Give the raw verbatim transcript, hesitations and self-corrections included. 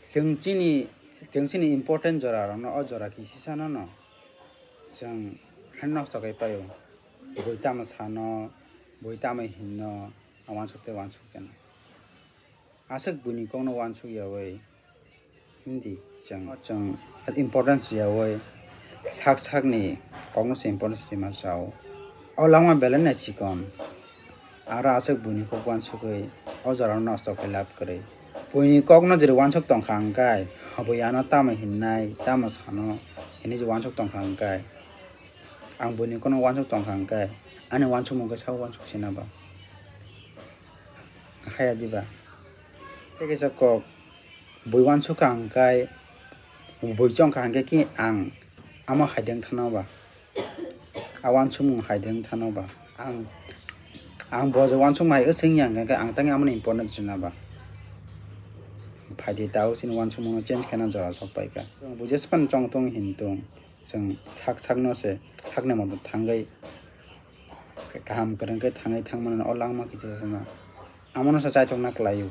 Chwng chini, chwng chini important jora rokno o jora kisisa no no chwng han nosto khe paio. Bui tamo sano, bui tamo hinno, a wansuk tei wansuk keno. Aswk buini kokno wansuk yaui hindi chwng, chwng importance yaui sak sakni kokno se importance rima chao. O langma belai no chikon. Aro aswk buini kok wansugwi o jorano nosto khe lab kwrwi. Buini kokno jeri wansuk tongkha hwnkhe, bui ano tamo hinnai, tamo sano hinwi je wansuk tongkha hwnkhe, ang buini kokno wansuk tongkha hwnkhe, ani wansukmung khe sabo wansuk sina ba? Haya diba? Tei kaisa kok, bui wansukha hwnkhe, bui chongkha hwnkhe ki ang amo hai deng thano ba? A wansukmung hai deng thano ba? Ang, ang bo je wansukma hai wswng ya hwnkhe ang tangwi amoni importance rina ba? Phaidi tao chini wansukmungno change khaina jora sok paikha. Chwng buji phano chong tong hin tong. Chwng sak sakno se sakni moto thangwi kaham kwrwng khe thangwi thangmano o langma kisa sama. Amono se chaithokna kwlaio.